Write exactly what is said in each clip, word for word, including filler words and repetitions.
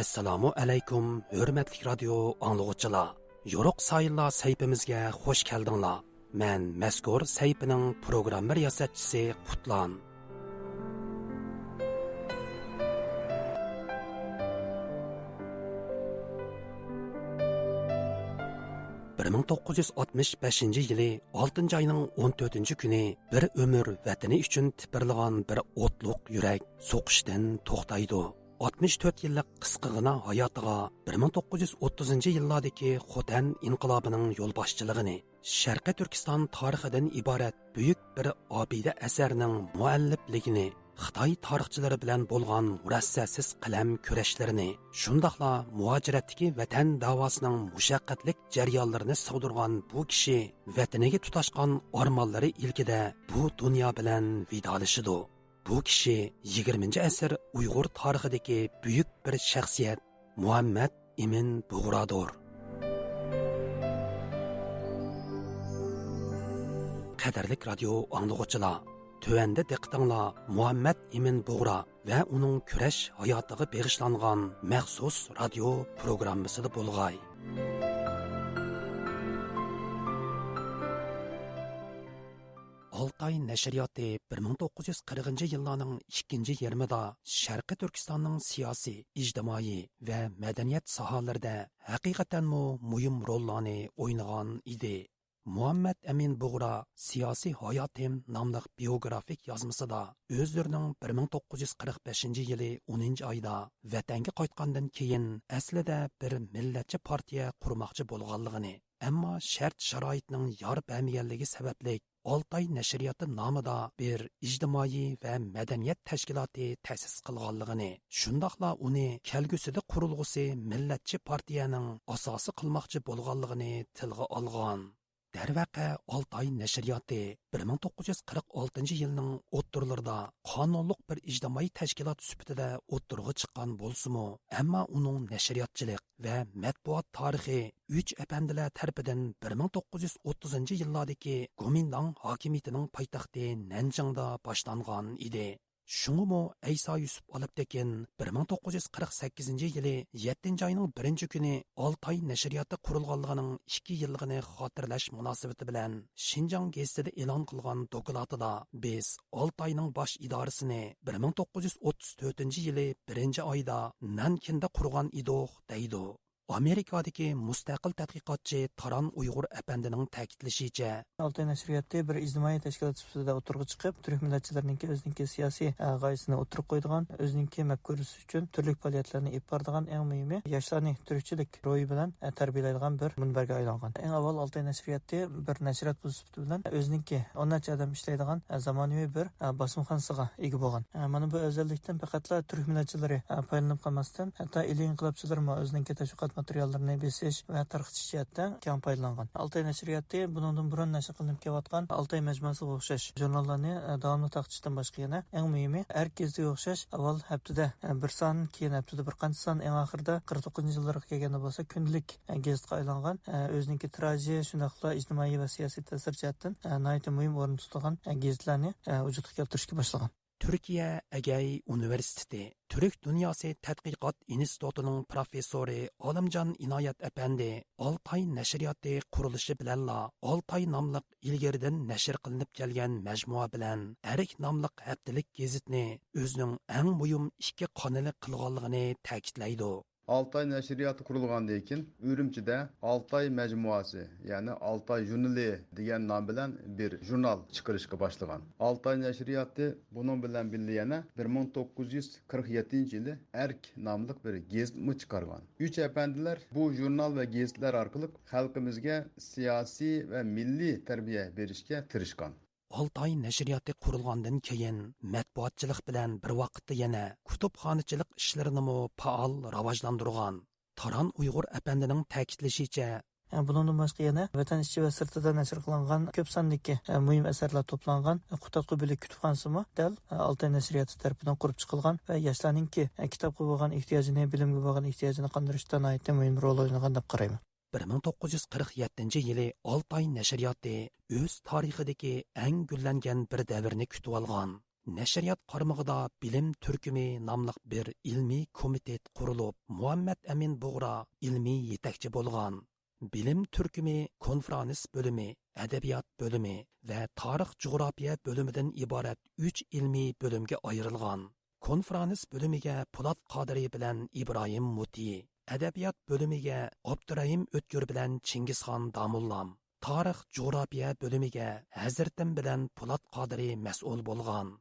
ئەسسالامۇ ئەلەيكۇم، ھۆرمەتلىك رادىيو ئاڭلىغۇچىلار! يورۇق سايىللار سەھىپىمىزگە خۇش كەلدىڭلار. مەن مەزكۇر سەھىپىنىڭ پروگرامما رىياسەتچىسى قۇتلان. بىر مىڭ توققۇز يۈز ئاتمىش بەشىنچى يىلى ئالتىنچى ئاينىڭ ئون تۆتىنچى كۈنى بىر ئۆمۈر ۋەتىنى ئۈچۈن تىپىرلىغان بىر ئوتلۇق يۈرەك سوقۇشتىن توختايدۇ. ئاتمىش تۆت يىللىق قىسقىغىنا ھاياتىغا بىر مىڭ توققۇز يۈز ئوتتۇزىنچى يىللاردىكى خوتەن ئىنقىلابىنىڭ يولباشچىلىقىنى، شەرقىي تۈركىستان تارىخىدىن ئىبارەت بۈيۈك بىر ئابىدە ئەسەرنىڭ مۇئەللىپلىكىنى، خىتاي تارىخچىلىرى بىلەن بولغان مۇرەسسەسىز قەلەم كۈرەشلىرىنى، شۇنداقلا مۇھاجىرەتتىكى ۋەتەن داۋاسىنىڭ مۇشەققەتلىك جەريانلىرىنى سىغدۇرغان بۇ كىشى ۋەتىنىگە تۇتاشقان ئارمانلىرى ئىلكىدە بۇ دۇنيا بىلەن ۋىدالىشىدۇ. بۇ كىشى يىگىرمىنچى ئەسىر ئۇيغۇر تارىخىدىكى بۈيۈك بىر شەخسىيەت، مۇھەممەد ئىمىن بۇغرادۇر. قەدىرلىك رادىيو ئاڭلىغۇچىلار، تۆۋەندە دىققىتىڭلار مۇھەممەد ئىمىن بۇغرا ۋە ئۇنىڭ كۈرەش ھاياتىغا بېغىشلانغان مەخسۇس رادىيو پروگراممىسىدا بولغاي. ئالتاي نەشرىياتى بىر مىڭ توققۇز يۈز قىرىقىنچى يىللارنىڭ ئىككىنچى يېرىمىدا شەرقىي تۈركىستاننىڭ سىياسىي، ئىجتىمائىي ۋە مەدەنىيەت ساھەلىرىدە ھەقىقەتەنمۇ مۇھىم روللارنى ئوينىغان ئىدى. مۇھەممەد ئەمىن بۇغرا سىياسىي ھاياتىم ناملىق بىيوگرافىك يازمىسىدا ئۆزلىرىنىڭ بىر مىڭ توققۇز يۈز قىرىق بەشىنچى يىلى ئونىنچى ئايدا ۋەتەنگە قايتقاندىن كېيىن ئەسلىدە بىر مىللەتچى پارتىيە قۇرماقچى بولغانلىقىنى، ئەمما شەرت-شارائىتنىڭ يار بەرمىگەنلىكى سەۋەبلىك ئالتاي نەشرىياتى نامىدا بىر ئىجتىمائىي ۋە مەدەنىيەت تەشكىلاتى تەسىس قىلغانلىقىنى، شۇنداقلا ئۇنى كەلگۈسىدە قۇرۇلغۇسى مىللەتچى پارتىيەنىڭ ئاساسى قىلماقچى بولغانلىقىنى تىلغا ئالغان. دەرۋەقە، ئالتاي نەشرىياتى بىر مىڭ توققۇز يۈز قىرىق ئالتىنچى يىلنىڭ ئوتتۇرىلىرىدا قانۇنلۇق بىر ئىجتىمائىي تەشكىلات سۈپىتىدە ئوتتۇرىغا چىققان بولسىمۇ، ئەمما ئۇنىڭ نەشرىياتچىلىق ۋە مەتبۇئات تارىخى ئۈچ ئەپەندىلەر تەرىپىدىن بىر مىڭ توققۇز يۈز ئوتتۇزىنچى يىللاردىكى گومىنداڭ ھاكىمىيىتىنىڭ پايتەختى نەنجىڭدا باشلانغان ئىدى. شۇڭىمۇ ئەيسا يۈسۈپ ئالپتېكىن بىر مىڭ توققۇز يۈز قىرىق سەككىزىنچى يىلى يەتتىنچى ئاينىڭ بىرىنچى كۈنى ئالتاي نەشرىياتى قۇرۇلغانلىقىنىڭ ئىككى يىللىقىنى خاتىرىلەش مۇناسىۋىتى بىلەن شىنجاڭ گېزىتىدە ئېلان قىلغان دوكلاتىدا بىز ئالتاينىڭ باش ئىدارىسىنى بىر مىڭ توققۇز يۈز ئوتتۇز تۆتىنچى يىلى بىرىنچى ئايدا نانكىندا قۇرغان ئىدۇق، دەيدۇ. ئامېرىكادىكى مۇستەقىل تەتقىقاتچى تاران ئۇيغۇر ئەپەندىنىڭ تەكىتلىشىچە، ئالتاي نەشرىياتى بىر ئىجتىمائىي تەشكىلات سۈپىتىدە ئوتتۇرىغا چىقىپ، تۈرك مىللەتچىلىرىنىڭكى ئۆزىنىڭكى سىياسىي، ئە، غايىسىنى ئوتتۇرىغا قويىدىغان، ئۆزىنىڭكى مەپكۇرىسى ئۈچۈن تۈرلۈك پائالىيەتلەرنى ئېلىپ بارىدىغان، ئەڭ مۇھىمى ياشلارنى تۈركچىلىك روھى بىلەن، ئە، تەربىيەلەيدىغان بىر مۇنبەرگە ئايلانغان. ئەڭ ئاۋۋال ئالتاي نەشرىياتى بىر نەشرىيات بولۇش بىلەن ئۆزىنىڭكى ئون نەچچە ئادەم ئىشلەيدىغان، ئە، زامانىۋى بىر، ئە، باسمىخانىسىغا ئىگە بولغان. ئە، مانا بۇ ئۆزەللىكتىن پەقەتلا تۈرك مىللەتچىلىرى، ئە، پايدىلىنىپ قالماستىن، ھەتتا ئىلى ئىنقىلابچىلىرىمۇ ئۆزىنىڭكى تەشۋىقات ماتېرىياللىرىنى بېسىش ۋە تارقىتىش جەھەتتە كەڭ پايدىلانغان. ئالتاي نەشرىياتى بۇنىڭدىن بۇرۇن نەشر قىلىنىپ كېلىۋاتقان ئالتاي مەجمۇئاسىغا ئوخشاش ژۇرناللارنى، ئە، داۋاملىق تارقىتىشتىن باشقا يەنە ئەڭ مۇھىمى ئەرك گېزىتىگە ئوخشاش ئاۋۋال ھەپتىدە، ئە، بىر سان، كېيىن ھەپتىدە بىر قانچە سان، ئەڭ ئاخىرىدا قىرىق توققۇزىنچى يىللارغا كەلگەندە بولسا كۈندىلىك، ئە، گېزىتكە ئايلانغان، ئە، ئۆزىنىڭكى تىراژى، شۇنداقلا ئىجتىمائىي ۋە سىياسىي تەسىر جەھەتتىن، ئە، ناھايىتى مۇھىم ئورۇن تۇتىدىغان، ئە، گېزىتلەرنى، ئە، ۋۇجۇدقا كەلتۈرۈشكە باشلىغان. تۈركىيە ئەگەي ئۇنىۋېرسىتېتى تۈرك دۇنياسى تەتقىقات ئىنستىتۇتىنىڭ پروفېسسورى ئالىمجان ئىنايەت ئەپەندى ئالتاي نەشرىياتى قۇرۇلۇشى بىلەنلا ئالتاي ناملىق ئىلگىرىدىن نەشر قىلىنىپ كەلگەن مەجمۇئە بىلەن ئەرك ناملىق ھەپتىلىك گېزىتنى ئۆزىنىڭ ئەڭ مۇھىم ئىككى قانىلى قىلغانلىقىنى تەكىتلەيدۇ. ئالتاي نەشرىياتى قۇرۇلغاندىن كېيىن، ئۈرۈمچىدە ئالتاي مەجمۇئاسى، يەنى ئالتاي ژۇرنىلى دېگەن نام بىلەن بىر ژۇرنال چىقىرىشقا باشلىغان. ئالتاي نەشرىياتى بۇنىڭ بىلەن بىللە يەنە بىر مىڭ توققۇز يۈز قىرىق يەتتىنچى يىلى ئەرك ناملىق بىر گېزىتمۇ چىقارغان. ئۈچ ئەپەندىلەر بۇ ژۇرنال ۋە گېزىتلەر ئارقىلىق خەلقىمىزگە سىياسىي ۋە مىللىي تەربىيە بېرىشكە تىرىشقان. ئالتاي نەشرىياتى قۇرۇلغاندىن كېيىن، مەتبۇئاتچىلىق بىلەن بىر ۋاقىتتا يەنە كۇتۇپخانىچىلىق ئىشلىرىنىمۇ پائال راۋاجلاندۇرغان. تاران ئۇيغۇر ئەپەندىنىڭ تەكىتلىشىچە، بۇنىڭدىن باشقا يەنە ۋەتەن ئىچى ۋە سىرتىدا نەشر قىلىنغان كۆپ ساندىكى، ئە، مۇھىم ئەسەرلەر توپلانغان قۇتادغۇ بۆلەك كۇتۇپخانىسىمۇ دەل، ئە، ئالتاي نەشرىياتى تەرىپىدىن قۇرۇپ چىقىلغان ۋە ياشلارنىڭكى، ئە، كىتابقا بولغان ئېھتىياجىنى، بىلىمگە بولغان ئېھتىياجىنى قاندۇرۇشتا ناھايىتى مۇھىم رول ئوينىغان دەپ قارايمەن. بىر مىڭ توققۇز يۈز قىرىق يەتتىنچى يىلى ئالتاي نەشرىياتى ئۆز تارىخىدىكى ئەڭ گۈللەنگەن بىر دەۋرنى كۈتۈۋالغان. نەشرىيات قارمىقىدا بىلىم تۈركۈمى ناملىق بىر ئىلمىي كومىتېت قۇرۇلۇپ، مۇھەممەت ئەمىن بۇغرا ئىلمىي يېتەكچى بولغان. بىلىم تۈركۈمى كونفرانس بۆلۈمى، ئەدەبىيات بۆلۈمى ۋە تارىخ جۇغراپىيە بۆلۈمىدىن ئىبارەت ئۈچ ئىلمىي بۆلۈمگە ئايرىلغان. كونفرانس بۆلۈمىگە پولات قادىرى بىلەن ئىبراھىم مۇتى، ئەدەبىيات بۆلۈمىگە ئابدۇرەھىم ئۆتكۈر بىلەن چىڭگىزخان داموللام، تارىخ جۇغراپىيە بۆلۈمىگە ھەزرىتىم بىلەن پولات قادىرى مەسئۇل بولغان.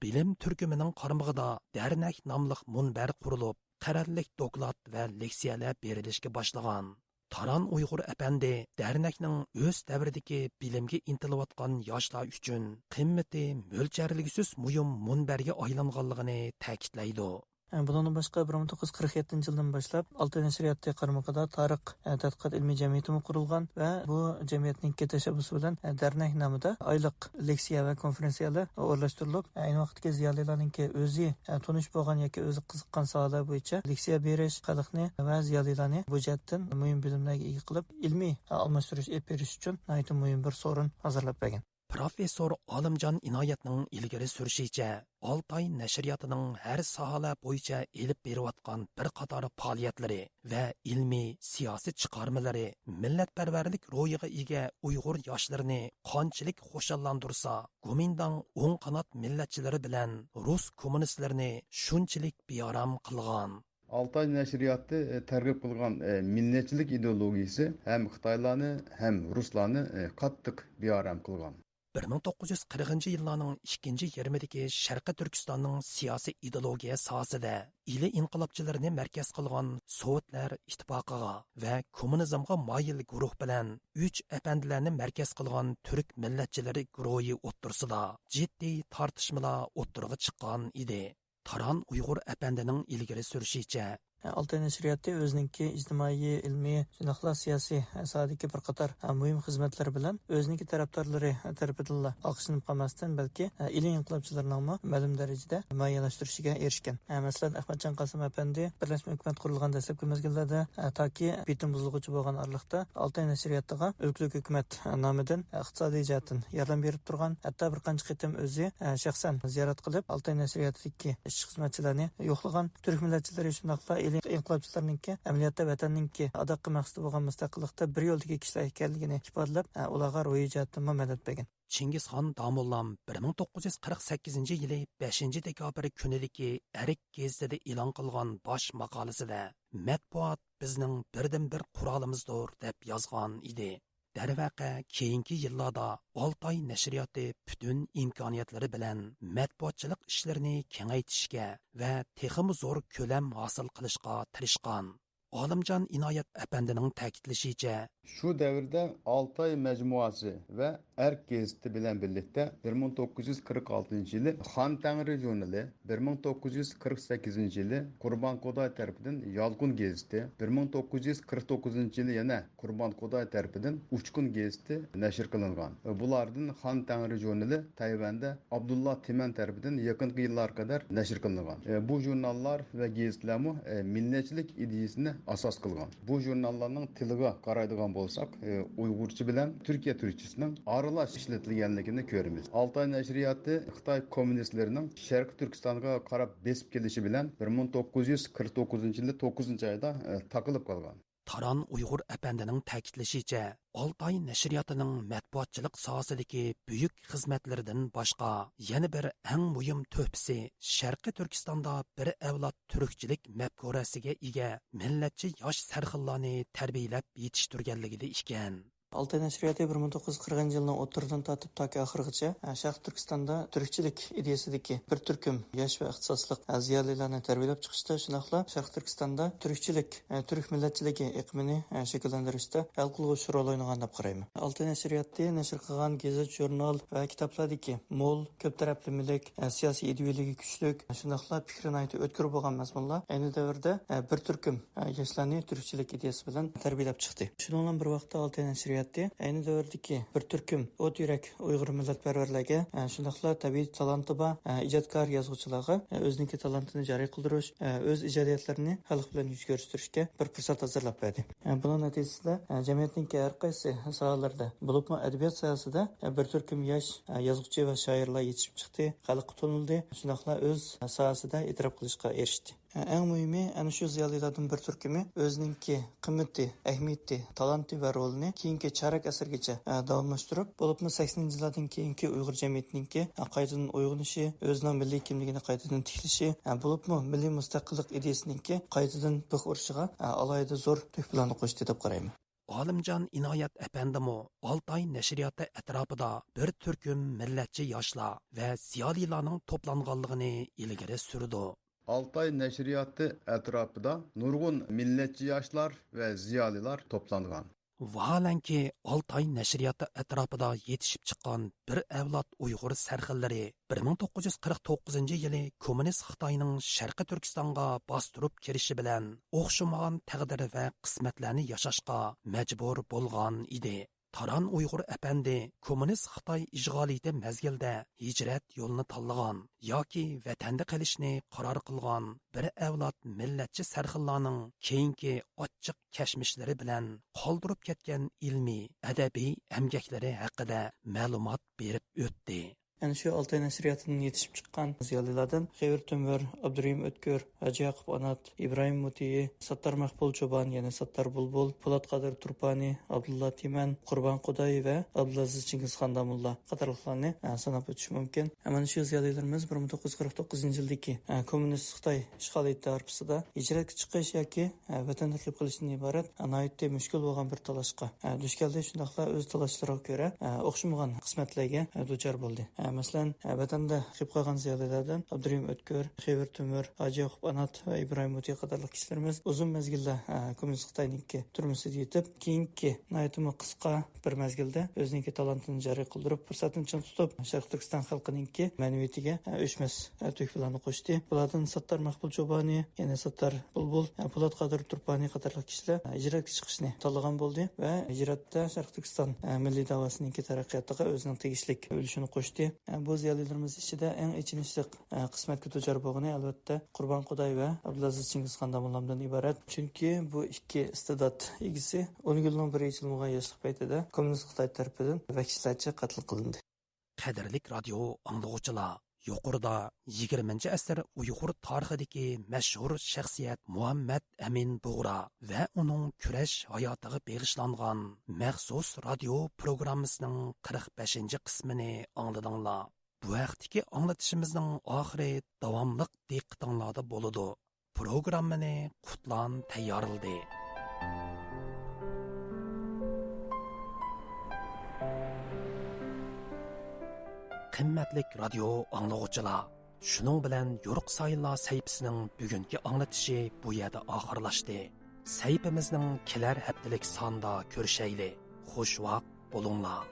بىلىم تۈركۈمىنىڭ قارمىقىدا دەرنەك ناملىق مۇنبەر قۇرۇلۇپ، قەرەللىك دوكلات ۋە لېكسىيەلەر بېرىلىشكە باشلىغان. تاران ئۇيغۇر ئەپەندى دەرنەكنىڭ ئۆز دەۋرىدىكى بىلىمگە ئىنتىلىۋاتقان ياشلار ئۈچۈن قىممىتى مۆلچەرلىگۈسىز مۇھىم مۇنبەرگە ئايلانغانلىقىنى تەكىتلەيدۇ. بۇنىڭدىن باشقا، بىر مىڭ توققۇز يۈز قىرىق يەتتىنچى يىلدىن باشلاپ ئالتاي نەشرىياتى قارمىقىدا تارىخ تەتقىقات ئىلمىي جەمئىيىتىمۇ قۇرۇلغان ۋە بۇ جەمئىيەتنىڭكى تەشەببۇسى بىلەن دەرنەك نامىدا ئايلىق لېكسىيە ۋە كونفېرېنسىيەلەر ئورۇنلاشتۇرۇلۇپ، ئەينى ۋاقىتتىكى زىيالىيلارنىڭكى ئۆزى تونۇش بولغان ياكى ئۆزى قىزىققان ساھەلەر بويىچە لېكسىيە بېرىش، خەلقنى ۋە زىيالىيلارنى بۇ جەھەتتىن مۇھىم بىلىملەرگە ئىگە قىلىپ، ئىلمىي ئالماشتۇرۇش ئېلىپ بېرىش ئۈچۈن ناھايىتى مۇھىم بىر سورۇن ھازىرلاپ بەرگەن. پروفېسسور ئالىمجان ئىنايەتنىڭ ئىلگىرى سۈرۈشىچە، ئالتاي نەشرىياتىنىڭ ھەر ساھەلەر بويىچە ئېلىپ بېرىۋاتقان بىر قاتار پائالىيەتلىرى ۋە ئىلمىي، سىياسىي چىقارمىلىرى مىللەتپەرۋەرلىك روھىغا ئىگە ئۇيغۇر ياشلىرىنى قانچىلىك خۇشاللاندۇرسا، گومىنداڭ ئوڭ قانات مىللەتچىلىرى بىلەن رۇس كوممۇنىستلىرىنى شۇنچىلىك بىئارام قىلغان. ئالتاي نەشرىياتى، ئە، تەرغىب قىلغان، ئە، مىللەتچىلىك ئىدېئولوگىيىسى ھەم خىتايلارنى، ھەم رۇسلارنى، ئە، قاتتىق بىئارام قىلغان. بىر مىڭ توققۇز يۈز قىرىقىنچى يىللارنىڭ ئىككىنچى يېرىمىدىكى شەرقىي تۈركىستاننىڭ سىياسىي ئىدېئولوگىيە ساھەسىدە ئىلى ئىنقىلابچىلىرىنى مەركەز قىلغان سوۋېتلەر ئىتتىپاقىغا ۋە كوممۇنىزمغا مايىل گۇرۇھ بىلەن ئۈچ ئەپەندىلەرنى مەركەز قىلغان تۈرك مىللەتچىلىرى گۇرۇھى ئوتتۇرىسىدا جىددىي تارتىشمىلار ئوتتۇرىغا چىققان ئىدى. تاران ئۇيغۇر ئەپەندىنىڭ ئىلگىرى سۈرۈشىچە، ئالتاي نەشرىياتى ئۆزىنىڭكى ئىجتىمائىي، ئىلمىي، شۇنداقلا سىياسىي ساھەدىكى بىر قاتار مۇھىم خىزمەتلىرى بىلەن ئۆزىنىڭكى تەرەپدارلىرى تەرىپىدىنلا ئالقىشلىنىپ قالماستىن، بەلكى ئىلى ئىنقىلابچىلىرىنىڭمۇ مەلۇم دەرىجىدە ھىمايىلەشتۈرۈشىگە ئېرىشكەن. مەسىلەن، ئەخمەتجان قاسىم ئەپەندى بىرلەشمە ھۆكۈمەت قۇرۇلغان دەسلەپكى مەزگىللەردە، تاكى بىتىن بۇزۇلغۇچە بولغان ئارىلىقتا ئالتاي نەشرىياتىغا ئۆلكىلىك ھۆكۈمەت نامىدىن ئىقتىسادىي جەھەتتىن ياردەم بېرىپ تۇرغان، ھەتتا بىر قانچە قېتىم ئۆزى شەخسەن زىيارەت قىلىپ، ئالتاي نەشرىياتىدىكى ئىشچى-خىزمەتچىلەرنى يوقلىغان. تۈرك مىللەتچىلىرى شۇنداقلا ئىلى ئىنقىلابچىلىرىنىڭكى ئەمەلىيەتتە ۋەتەننىڭكى ئاداققى مەقسىتى بولغان مۇستەقىللىقتا بىر يولدىكى كىشىلەر ئىكەنلىكىنى ئىپادىلەپ، ئۇلارغا روھىي جەھەتتىنمۇ مەدەت بەرگەن. چىڭگىزخان داموللام بىر مىڭ توققۇز يۈز قىرىق سەككىزىنچى يىلى بەشىنچى دېكابىر كۈنىدىكى ئەرك گېزىتىدە ئېلان قىلغان باش ماقالىسىدە، مەتبۇئات بىزنىڭ بىردىنبىر قورالىمىزدۇر، دەپ يازغان ئىدى. دەرۋەقە، كېيىنكى يىللاردا ئالتاي نەشرىياتى پۈتۈن ئىمكانىيەتلىرى بىلەن مەتبۇئاتچىلىق ئىشلىرىنى كېڭەيتىشكە ۋە تېخىمۇ زور كۆلەم ھاسىل قىلىشقا تىرىشقان. ئالىمجان ئىنايەت ئەپەندىنىڭ تەكىتلىشىچە، شۇ دەۋردە ئالتاي مەجمۇئاسى ۋە ئەرك گېزىتى بىلەن بىرلىكتە بىر مىڭ توققۇز يۈز قىرىق ئالتىنچى يىلى خان تەڭرى ژۇرنىلى، بىر مىڭ توققۇز يۈز قىرىق سەككىزىنچى يىلى قۇربان قۇداي تەرىپىدىن يالقۇن گېزىتى، بىر مىڭ توققۇز يۈز قىرىق توققۇزىنچى يىلى يەنە قۇربان قۇداي تەرىپىدىن ئۇچقۇن گېزىتى نەشر قىلىنغان. بۇلاردىن خان تەڭرى ژۇرنىلى تەيۋەندە ئابدۇللا تىمەن تەرىپىدىن يېقىنقى يىللارغا قەدەر نەشر قىلىنغان. بۇ ژۇرناللار ۋە گېزىتلەرمۇ مىللەتچىلىك ئىدىيىسىنى ئاساس قىلغان. بۇ ژۇرناللارنىڭ تىلىغا قارايدىغان بولساق، ئۇيغۇرچە بىلەن تۈركىيە تۈركچىسىنىڭ ئارىلاش ئىشلىتىلگەنلىكىنى كۆرىمىز. ئالتاي نەشرىياتى خىتاي كوممۇنىستلىرىنىڭ شەرقىي تۈركىستانغا قاراپ بېسىپ كېلىشى بىلەن بىر مىڭ توققۇز يۈز قىرىق توققۇزىنچى يىلى توققۇزىنچى ئايدا، ئە، تاقىلىپ قالغان. تاران ئۇيغۇر ئەپەندىنىڭ تەكىتلىشىچە، ئالتاي نەشرىياتىنىڭ مەتبۇئاتچىلىق ساھەسىدىكى بۈيۈك خىزمەتلىرىدىن باشقا، يەنە بىر ئەڭ مۇھىم تۆھپىسى شەرقىي تۈركىستاندا بىر ئەۋلاد تۈركچىلىك مەپكۇرەسىگە ئىگە مىللەتچى ياش سەرخىللارنى تەربىيەلەپ يېتىشتۈرگەنلىكىدە ئىكەن. ئالتاي نەشرىياتى بىر مىڭ توققۇز يۈز قىرىقىنچى يىلنىڭ ئوتتۇرىدىن تارتىپ تاكى ئاخىرغىچە، ئە، شەرقىي تۈركىستاندا تۈركچىلىك ئىدىيەسىدىكى بىر تۈركۈم ياش ۋە ئىختىساسلىق، ئە، زىيالىيلارنى تەربىيەلەپ چىقىشتا، شۇنداقلا شەرقىي تۈركىستاندا تۈركچىلىك، ئە، تۈرك مىللەتچىلىكى ئېقىمىنى، ئە، شەكىللەندۈرۈشتە ھەل قىلغۇچ رول ئوينىغان دەپ قارايمەن. ئالتاي نەشرىياتى نەشر قىلغان گېزىت، ژۇرنال ۋە كىتابلاردىكى مول، كۆپ تەرەپلىمىلىك، ئە، سىياسىي ئىدىيەلىكى كۈچلۈك، شۇنداقلا پىكرى ناھايىتى ئۆتكۈر بولغان مەزمۇنلار ئەينى دەۋردە، ئە، بىر تۈركۈم، ئە، ياشلارنى تۈركچىلىك ئىدىيەسى بىلەن تەربىيەلەپ چىقتى. شۇنىڭ بىلەن بىر ۋاقىتتا ئالتاي نەشرىياتى ئەينى دەۋردىكى بىر تۈركۈم ئوت يۈرەك ئۇيغۇر مىللەتپەرۋەرلەرگە، ئە، شۇنداقلا تەبىئىي تالانتى بار، ئە، ئىجادكار يازغۇچىلارغا، ئە، ئۆزىنىڭكى تالانتىنى جارى قىلدۇرۇش، ئە، ئۆز ئىجادىيەتلىرىنى خەلق بىلەن يۈز كۆرۈشتۈرۈشكە بىر پۇرسەت ھازىرلاپ بەردى. ئە، بۇنىڭ نەتىجىسىدە، ئە، جەمئىيەتنىڭكى ھەر قايسى ساھەلىرىدە، بولۇپمۇ ئەدەبىيات ساھەسىدە، ئە، بىر تۈركۈم ياش، ئە، يازغۇچى ۋە شائىرلار يېتىشىپ چىقتى، خەلققە تونۇلدى، شۇنداقلا ئۆز ساھەسىدە ئېتىراپ قىلىشقا ئېرىشتى. ئەڭ مۇھىمى، ئەنە شۇ زىيالىيلاردىن بىر تۈركۈمى ئۆزىنىڭكى قىممىتى، ئەھمىيىتى، تالانتى ۋە رولىنى كېيىنكى چارەك ئەسىرگىچە، ئە، داۋاملاشتۇرۇپ، بولۇپمۇ سەكسىنىنچى يىللاردىن كېيىنكى ئۇيغۇر جەمئىيىتىنىڭكى، ئە، قايتىدىن ئويغىنىشى، ئۆزىنىڭ مىللىي كىملىكىنى قايتىدىن تىكلىشى، ئە، بولۇپمۇ مىللىي مۇستەقىللىق ئىدىيىسىنىڭكى قايتىدىن بىخ ئۇرۇشىغا، ئە، ئالاھىدە زور تۆھپىلەرنى قوشتى دەپ قارايمەن. ئالىمجان ئىنايەت ئەپەندىمۇ ئالتاي نەشرىياتى ئەتراپىدا بىر تۈركۈم مىللەتچى ياشلار ۋە زىيالىيلارنىڭ توپلانغانلىقىنى ئىلگىرى سۈرىدۇ. ئالتاي نەشرىياتى ئەتراپىدا نۇرغۇن مىللەتچى ياشلار ۋە زىيالىيلار توپلانغان. ۋاھالەنكى، ئالتاي نەشرىياتى ئەتراپىدا يېتىشىپ چىققان بىر ئەۋلاد ئۇيغۇر سەرخىللىرى بىر مىڭ توققۇز يۈز قىرىق توققۇزىنچى يىلى كوممۇنىست خىتاينىڭ شەرقىي تۈركىستانغا باستۇرۇپ كىرىشى بىلەن ئوخشىمىغان تەقدىر ۋە قىسمەتلەرنى ياشاشقا مەجبۇر بولغان ئىدى. تاران ئۇيغۇر ئەپەندى كوممۇنىست خىتاي ئىشغالىيىتى مەزگىلىدە ھىجرەت يولىنى تاللىغان ياكى ۋەتەندە قېلىشنى قارار قىلغان بىر ئەۋلاد مىللەتچى سەرخىللارنىڭ كېيىنكى ئاچچىق كەچمىشلىرى بىلەن قالدۇرۇپ كەتكەن ئىلمىي، ئەدەبىي ئەمگەكلىرى ھەققىدە مەلۇمات بېرىپ ئۆتتى. ئەنە شۇ ئالتاي نەشرىياتىدىن يېتىشىپ چىققان زىيالىيلاردىن خېۋىر تۆمۈر، ئابدۇرېھىم ئۆتكۈر، ھاجى ياقۇپ ئانات، ئىبراھىم مۇتىي، ساتتار مەقبۇل چوبان، يەنى ساتتار بۇلبۇل، پولات قادىر تۇرپانى، ئابدۇللا تىمەن، قۇربان قۇداي ۋە ئابدۇلئەزىز چىڭگىزخان داموللا قاتارلىقلارنى، ئە، ساناپ ئۆتۈش مۇمكىن. ئە، مانا شۇ زىيالىيلىرىمىز بىر مىڭ توققۇز يۈز قىرىق توققۇزىنچى يىلدىكى، ئە، كوممۇنىست خىتاي ئىشغالىيىتى ھارپىسىدا ھىجرەتكە چىقىش ياكى، ئە، ۋەتەندىن قېچىپ قېلىشتىن ئىبارەت، ئە، ناھايىتى مۈشكۈل بولغان بىر تالاشقا، ئە، دۇچ كەلدى. شۇنداقلا ئۆز تالاشلىرىغا كۆرە، ئە، ئوخشىمىغان قىسمەتلەرگە، ئە، دۇچار بولدى. ئە، مەسىلەن، ئە، ۋەتەندە قېلىپ قالغان زىيالىيلاردىن ئابدۇرېھىم ئۆتكۈر، خېۋىر تۆمۈر، ھاجى ياقۇپ ئانات ۋە ئىبراھىم مۇتىي قاتارلىق كىشىلىرىمىز ئۇزۇن مەزگىلدە، ئە، كوممۇنىست خىتاينىڭكى تۈرمىسىدە يېتىپ، كېيىنكى ناھايىتىمۇ قىسقا بىر مەزگىلدە ئۆزىنىڭكى تالانتىنى جارى قىلدۇرۇپ، پۇرسەتنى چىڭ تۇتۇپ، شەرقىي تۈركىستان خەلقىنىڭكى مەنىۋىيىتىگە، ئە، ئۆچمەس، ئە، تۆھپىلەرنى قوشتى. بۇلاردىن ساتتار مەقبۇل چوبانى، يەنە ساتتار بۇلبۇل، ئە، پولات قادىر تۇرپانى قاتارلىق كىشىلەر، ئە، ھىجرەتكە چىقىشنى تاللىغان بولدى ۋە ھىجرەتتە شەرقىي تۈركىستان، ئە، مىللىي داۋاسىنىڭكى تەرەققىياتىغا ئۆزىنىڭ تېگىشلىك ئۈلۈشىنى قوشتى. ئە، بۇ زىيالىيلىرىمىز ئىچىدە ئەڭ ئېچىنىشلىق، ئە، قىسمەتكە دۇچار بولغىنى، ئەلۋەتتە، قۇربان قۇداي ۋە ئابدۇلئەزىز چىڭگىزخان داموللامدىن ئىبارەت. چۈنكى بۇ ئىككى ئىستىدات ئىگىسى ئون يىلنىڭ بىر يېتىلمىغان ياشلىق پەيتىدە كوممۇنىست خىتاي تەرىپىدىن ۋەھشىيلەرچە قەتل قىلىندى. قەدىرلىك رادىيو ئاڭلىغۇچىلار، يۇقىرىدا يىگىرمىنچى ئەسىر ئۇيغۇر تارىخىدىكى مەشھۇر شەخسىيەت مۇھەممەد ئەمىن بۇغرا ۋە ئۇنىڭ كۈرەش ھاياتىغا بېغىشلانغان مەخسۇس رادىيو پروگراممىسىنىڭ قىرىق بەشىنچى قىسمىنى ئاڭلىدىڭلار. بۇ ھەقتىكى ئاڭلىتىشىمىزنىڭ ئاخىرى داۋاملىق دىققىتىڭلاردا بولىدۇ. پروگراممىنى قۇتلان تەييارلىدى. قىممەتلىك رادىيو ئاڭلىغۇچىلار، شۇنىڭ بىلەن يورۇق سايىنلار سەھىپىسىنىڭ بۈگۈنكى ئاڭلىتىشى بۇ يەردە ئاخىرلاشتى. سەھىپىمىزنىڭ كېلەر ھەپتىلىك سانىدا كۆرۈشەيلى. خۇش ۋاقىت بولۇڭلار.